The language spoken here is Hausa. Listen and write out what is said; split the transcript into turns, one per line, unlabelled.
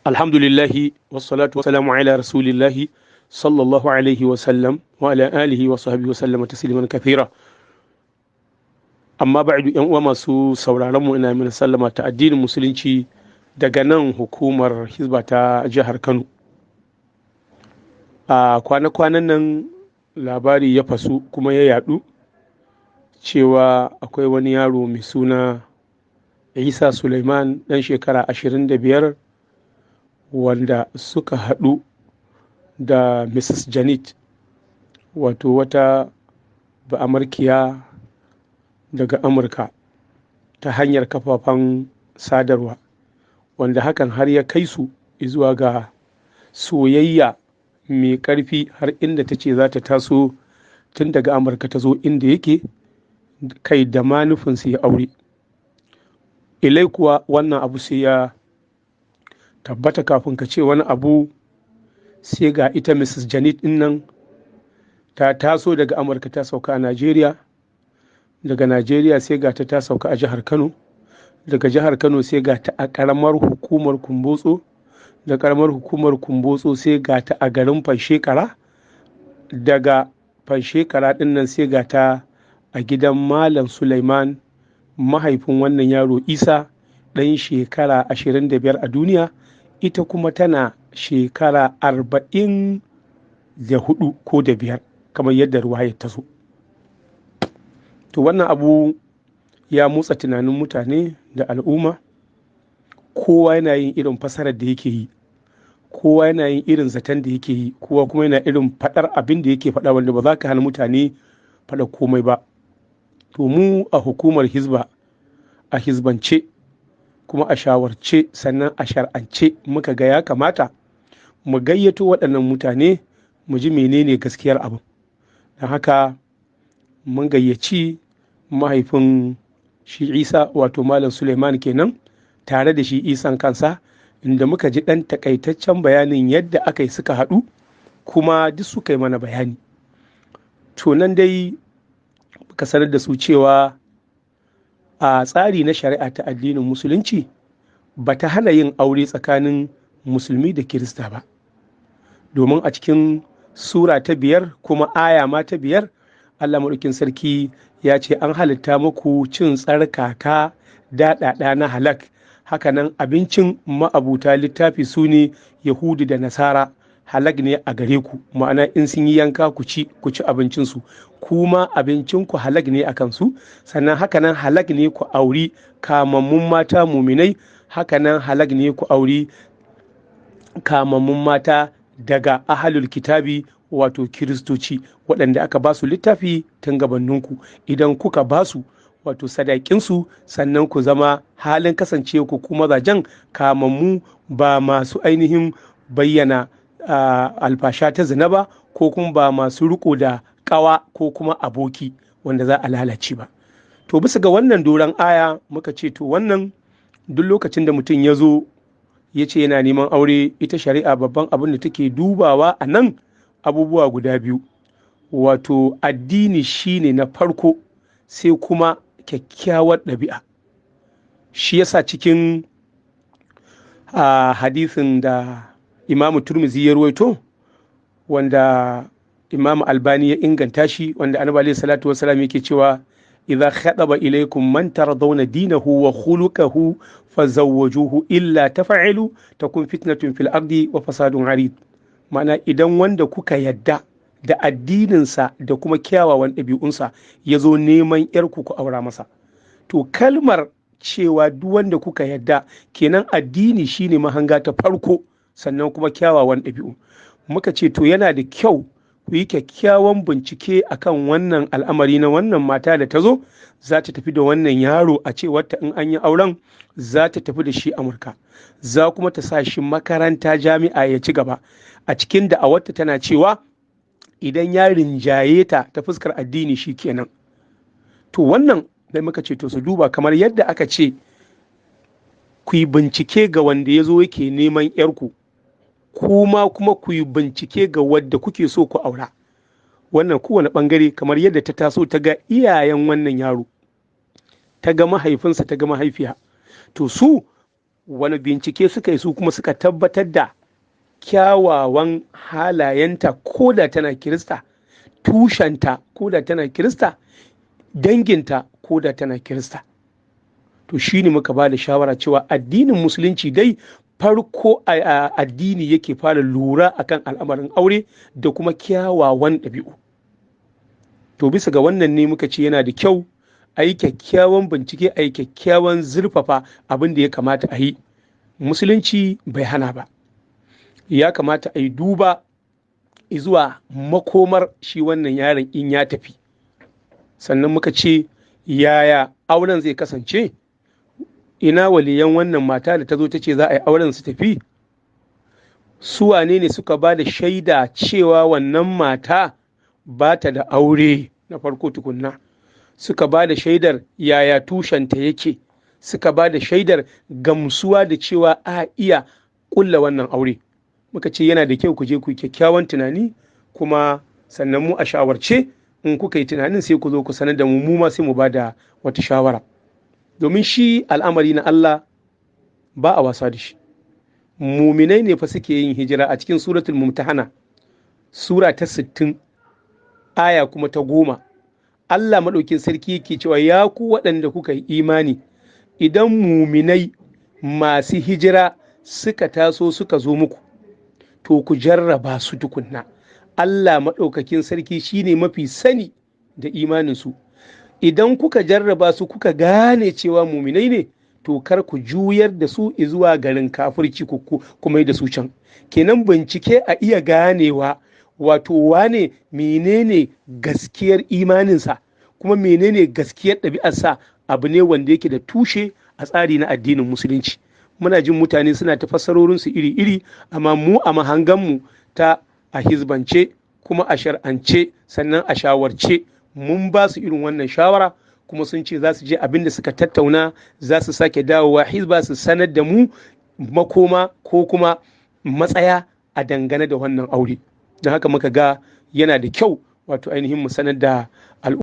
Alhamdulillahi wassalatu wassalamu ala rasulillahi sallallahu alaihi wasallam wa ala alihi wa sahbihi wa tasliman kathira. Amma ba'du, yan uwa masu sauraron mu, ina mana sallama ta addinin Musulunci daga nan hukumar Hizba ta jihar Kano. A kwana-kwanan nan labari ya fasu kuma ya yadu cewa akwai wani yaro mai suna Isa Suleiman, dan shekara 25, wanda suka haɗu da Mrs. Janet, wato wata ba'amarkiya daga Amurka, ta hanyar kafafen sadarwa, wanda hakan har ya kai su zuwa ga soyayya mai ƙarfi, har inda ta ce za ta taso tun daga Amurka ta zo inda yake, kai da ma nufin su ya aure. Ilai kuwa wannan abu sai ya tabbata, kafin ka ce wani abu sai ga ita Mrs. Janet din nan ta taso daga Amurka ta sauka a Najeriya. Daga Najeriya sai ga ta sauka a jihar Kano. Daga jihar Kano sai ga ta a karamar hukumar Kumbotso. Da karamar hukumar Kumbotso sai ga ta a garin Fanshekara. Daga Fanshekara din nan sai ga ta a gidan Malam Suleiman, mahaifin wannan yaro Isa, ɗan shekara 25 a duniya, ita kuma tana shekara 44 ko da 5, kamar yadda ruwayar ta zo. To wannan abu ya motsa tunanin mutane da al'umma. Kowa yana yin irin fasarar da yake yi, kowa yana yin irin zaton da yake yi, kowa kuma yana irin faɗar abin da yake faɗa, wanda ba za ka hana mutane faɗa komai ba. To mu a hukumar Hizba, a hizbance kuma a shawarce, sannan a shar'ance, muka ga ya kamata mu gayyato waɗannan mutane mu ji menene gaskiyar abin. Don haka mun gayyaci mahaifin shi Isa, wato Malam Suleiman kenan, tare da shi Isan kansa, inda muka ji ɗan takaitaccen bayanin yadda aka yi suka haɗu, kuma duk suka yi mana bayani. To nan dai muka sanar da su cewa a tsari na shari'a ta addinin Musulunci ba ta hana yin aure tsakanin Musulmi da Kirista ba, domin a cikin sura ta 5 kuma aya ma ta 5, Allah Maɗaukin Sarki ya ce an halitta muku cin tsarkaka daɗaɗa na halak. Hakanan abincin ma'abuta littafi, su ne Yahudu da Nasara, halak ne a gare ku, ma'ana in sun yi yanka ku ci, ku ci abincinsu, kuma abincinku halak ne a kansu. Sannan hakanan halak ne ku auri kamammun mata muminai, hakanan halak ne ku auri kamammun mata daga ahalul kitabi, wato Kiristoci waɗanda aka ba su littafi tun gabanninku, idan kuka ba su wato sadakinsu, sannan ku zama halin kasance ku kuma mazajen kamammu, ba masu ainihin bayyana alfasha ta zina ba, ko kuma ba masu riko da kawa ko kuma aboki wanda za a lalace ba. To bisa ga wannan doron aya muka ce, to wannan duk lokacin da mutum ya zo ya ce yana neman aure, ita shari'a babban abin da take dubawa a nan abubuwa guda biyu, wato addini shine na farko, sai kuma kyakkyawar ɗabi'a. Shi yasa cikin hadisin da Imamu Turmizi ya ruwaito, wanda Imamu Albani ya inganta shi, wanda Annabi alaihi salatu wasalam yake cewa: "Idza khataba ilaykum man tardawna dinahu wa khuluquhu fazawwajuhu, illa taf'alu takun fitnatun fil ardi wa fasadun arid." Ma'ana idan wanda kuka yadda da addininsa da kuma kyawawan ɗabi'unsa ya zo neman yarku, ku aura masa. To kalmar cewa duk wanda kuka yadda, kenan addini shine mahanga ta farko, sannan kuma kyawawan ɗabi'u. Muka ce to yana da kyau ku yi kyakkyawan bincike akan wannan al'amari na wannan mata da ta zo za ta tafi da wannan yaro, a ce wata in an yi auren za ta tafi da shi Amurka, za kuma ta sa shi makaranta jami'a ya ci gaba. A cikin da'awarta tana cewa idan ya rinjaye ta ta fuskar addini shi kenan. To wannan dai muka ce to su duba, kamar yadda aka ce ku yi bincike ga wanda ya zo yake neman 'yarku, kuma ku yi bincike ga wadda kuke so ku aura. Wannan kowane bangare, kamar yadda ta taso ta ga iyayen wannan yaro, ta ga mahaifinsa, ta ga mahaifiya, to su Wani bincike suka yi su kuma suka tabbatar da kyawawan halayenta ko da tana Kirista, tushenta ko da tana Kirista, danginta ko da tana Kirista? To shi ne muka ba da shawara cewa addinin Musulunci dai farko addini yake fara lura akan al'amarin aure da kuma kyawawan ɗabi'u. To bisa ga wannan ne muka ce yana da kyau a yi kyakkyawan bincike, a yi kyakkyawan zurfafa abin da ya kamata a yi. Musulunci bai hana ba. Ya kamata a yi duba zuwa makomar shi wannan yaron in ya tafi. Sannan muka ce yaya auren zai kasance? Ina waliyan wannan mata da ta zo ta ce za a yi auren su tafi? Su wane ne suka ba da shaida cewa wannan mata ba ta da aure na farko tukunna? Suka ba da shaidar yaya tushenta yake? Suka ba da shaidar gamsuwa da cewa a iya ƙulla wannan aure? Muka ce yana da kyau ku je ku yi kyakkyawan tunani, kuma sannan mu a shawarce in kuka yi tunanin sai ku zo ku sanar da mu, mu ma sai mu ba da wata shawara. Domin shi al'amari na Allah ba a wasa da shi. Muminai ne fa suke yin hijira. A cikin Suratul Mumtahana, sura ta 60, aya kuma ta 10, Allah maɗaukin sarki yake cewa: ya ku waɗanda kuka yi imani, idan muminai masu hijira suka taso suka zo muku, to ku jarraba su tukunna. Allah maɗaukakin sarki shine mafi sani da imaninsu. Idan kuka jarraba su kuka gane cewa muminai ne, to kar ku juyar da su zuwa garin kafirci, ku kuma da su can. Kenan bincike a iya ganewa wato wane menene gaskiyar imaninsa kuma menene gaskiyar ɗabi'arsa, abu ne wanda yake da tushe a tsari na addinin Musulunci. Muna jin mutane suna ta fassarorinsu iri-iri, amma mu a mahanganmu ta a hizbance kuma a shar'ance sannan a shawarce, mun ba su irin wannan shawara, kuma sun ce za su je abin da suka tattauna za su sake dawowa hizba su sanar da mu makoma ko kuma matsaya a dangane da wannan aure. Don haka muka ga yana da kyau wato ainihin mu sanar da al'umma.